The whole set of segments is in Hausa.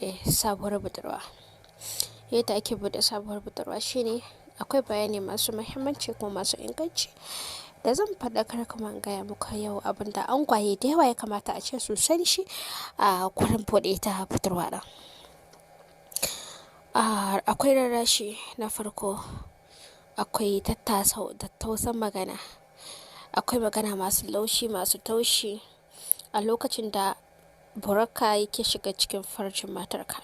Sabuwar budurwa. Yadda ake buɗe sabuwar budurwa shine akwai bayani masu muhimmanci kuma masu inganci da zan faɗakar kuma in gaya muku yau, abin da angwaye da yawa ya kamata a ce su san shi a gurin buɗe ta budurwa ɗin. Akwai rarrashi na farko, akwai tattausan magana, akwai magana masu laushi, masu taushi a lokacin da burarka yake shiga cikin farjin matarka.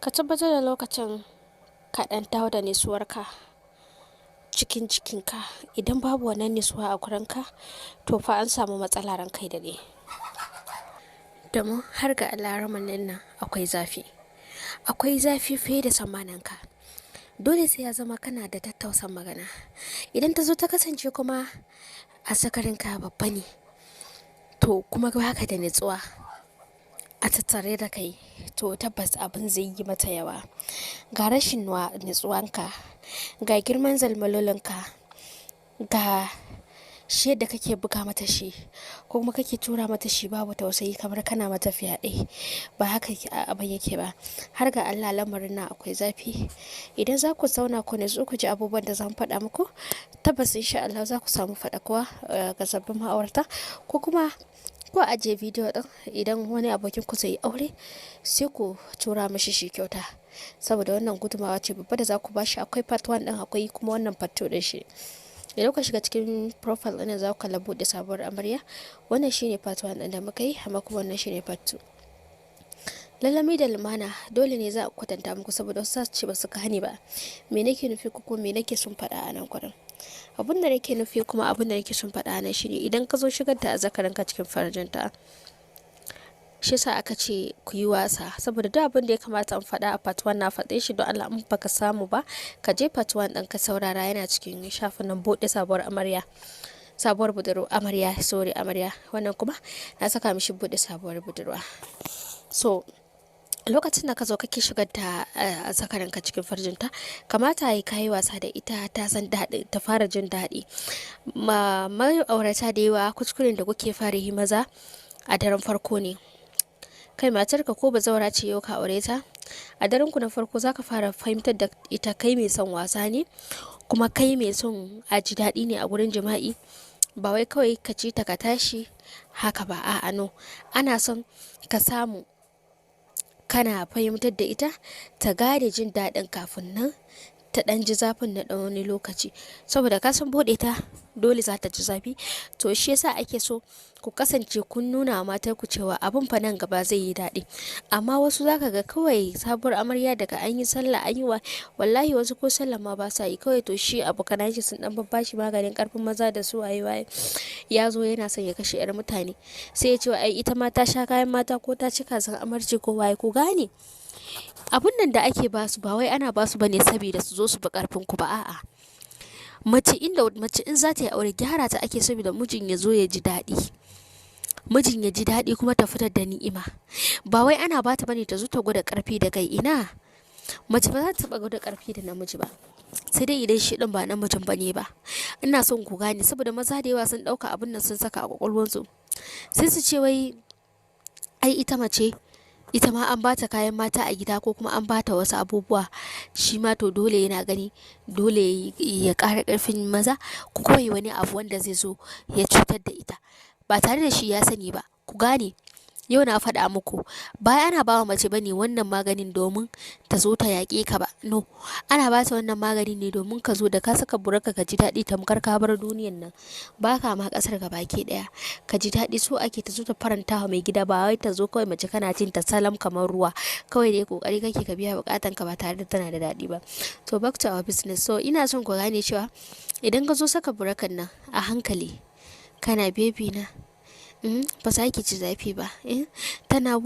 Ka tabbatar da lokacin ka ɗan dawo da nutsuwarka cikin cikinka. Idan babu wannan nutsuwa a gurinka, to fa an samu matsala, ranka ya daɗe. Domin har ga Allah, lamarin nan akwai zafi. Akwai zafi fiye da tsammaninka. Dole sai ya zama kana da tattausan magana. Idan ta zo ta kasance kuma azzakarinka babba ne, to kuma baka da nutsuwa a tattare da kai, to tabbas abin zai yi mata yawa. Ga rashin nutsuwanka, ga girman zalmalolinka, ga shi yadda kake buga mata shi ko kuma kake tura mata shi, babu tausayi, kamar kana mata fyaɗe. Ba haka abin yake ba. Har ga Allah, lamarin nan akwai zafi. Idan za ku zauna ku nutsu ku ji abubuwan da zan faɗa muku, tabbas insha Allah za ku samu faɗakuwa ga sabbin ma'aurata, ko kuma ko ajiye bidiyo ɗin, idan wani abokin ku zai yi aure, sai ku tura mashi shi kyauta. Saboda wannan gudumawa ce babba da za ku ba shi. Akwai part 1 ɗin, akwai kuma wannan part 2 ɗin shi. Idan kuka shiga cikin profile ɗin, za ku kalla buɗe sabuwar amarya. Wannan shine part 1 ɗin da muka yi, amma kuma wannan shine part 2. Lallami da lumana dole ne za a kwatanta muku, saboda wasu za su ce ba su gane ba. Me nake nufi ko kuma me nake son faɗa a nan gurin? Abun da nake nufi kuma abun da nake son faɗa a nan shine, idan ka zo shigar da azzakarinka cikin farjinta, shi yasa aka ce ku yi wasa, saboda duk abin da ya kamata in faɗa a part 1 na faɗe shi. Don Allah, in baka samu ba, ka je part 1 ɗin ka saurara, yana cikin shafin nan, buɗe sabuwar amarya, sabuwar budurwa, amarya, sorry, amarya. Wannan kuma na saka mishi buɗe sabuwar budurwa. So lokacin da ka zo kake shigar da zakaranka cikin farjinta, kamata yi ka yi wasa da ita, ta san daɗi, ta fara jin daɗi. Ma ma'aurata da yawa, kuskuren da kuke fara yi maza a daren farko ne. Kai, matarka ko bazawara ce yau ka aure ta, a daren ku na farko zaka fara fahimtar da ita kai mai son wasa ne, kuma kai mai son a ji daɗi ne a gurin jima'i. Ba wai kawai ka ci ta ka tashi haka ba, a'a, no. Ana son ka samu kana fahimtar da ita, ta gane jin daɗin, kafin nan ta ɗan ji zafin na ɗan wani lokaci. Saboda ka san buɗe ta, dole za ta ji zafi. To shi yasa ake so ku kasance kun nuna wa matarku cewa abun fa nan gaba zai yi daɗi. Amma wasu zaka ga kawai sabuwar amarya, daga an yi sallah, an yi wa, wallahi wasu ko sallah ma ba sa yi, kawai to shi abokanan shi sun ɗan babbashi maganin ƙarfin maza da su waye waye, ya zo yana son ya kashe 'yar mutane. Sai ya ce ai ita ma ta sha kayan mata, ko ta ci kazan amarci ko waye. Ku gane, abun nan da ake basu, ba wai ana basu bane saboda su zo su bi ƙarfin ku ba, a'a. Mace, inda mace in za ta yi aure, gyara ta ake saboda mijin ya zo ya ji daɗi. Mijin ya ji daɗi kuma ta fitar da ni'ima. Ba wai ana bata bane ta zo ta gwada ƙarfi da kai. Ina, mace ba za ta taɓa gwada ƙarfi da namiji ba. Sai dai idan shi ɗin ba namijin bane ba. Ina son ku gane, saboda maza da yawa sun ɗauka abun nan sun saka a ƙwaƙwalwarsu. Sai su ce wai ai ita mace, ita ma an bata kayan mata a gida, ko kuma an bata wasu abubuwa, shi ma to dole yana gani dole ya ƙara ƙarfin maza, ko kuma yayi wani abu wanda zai zo ya cutar da ita ba tare da shi ya sani ba. Ku gane, yau na faɗa muku, ba ana bawa mace bane wannan maganin domin ta zo ta yaƙe ka ba, no. Ana bata wannan maganin ne domin ka zo da ka saka burarka ka ji daɗi tamkar ka bar duniyan nan, ba ka ma ƙasar gabaki ɗaya, ka ji daɗi. So ake ta zo ta faranta wa mai gida, ba wai ta zo kawai mace kana jin ta salam kamar ruwa, kawai dai kokari kake ka biya buƙatan ka ba tare da tana da daɗi ba. To, back to our business. So ina son ku gane cewa idan ka zo saka burakan nan a hankali, kana "Baby na, ba za ki ji zafi ba." Tana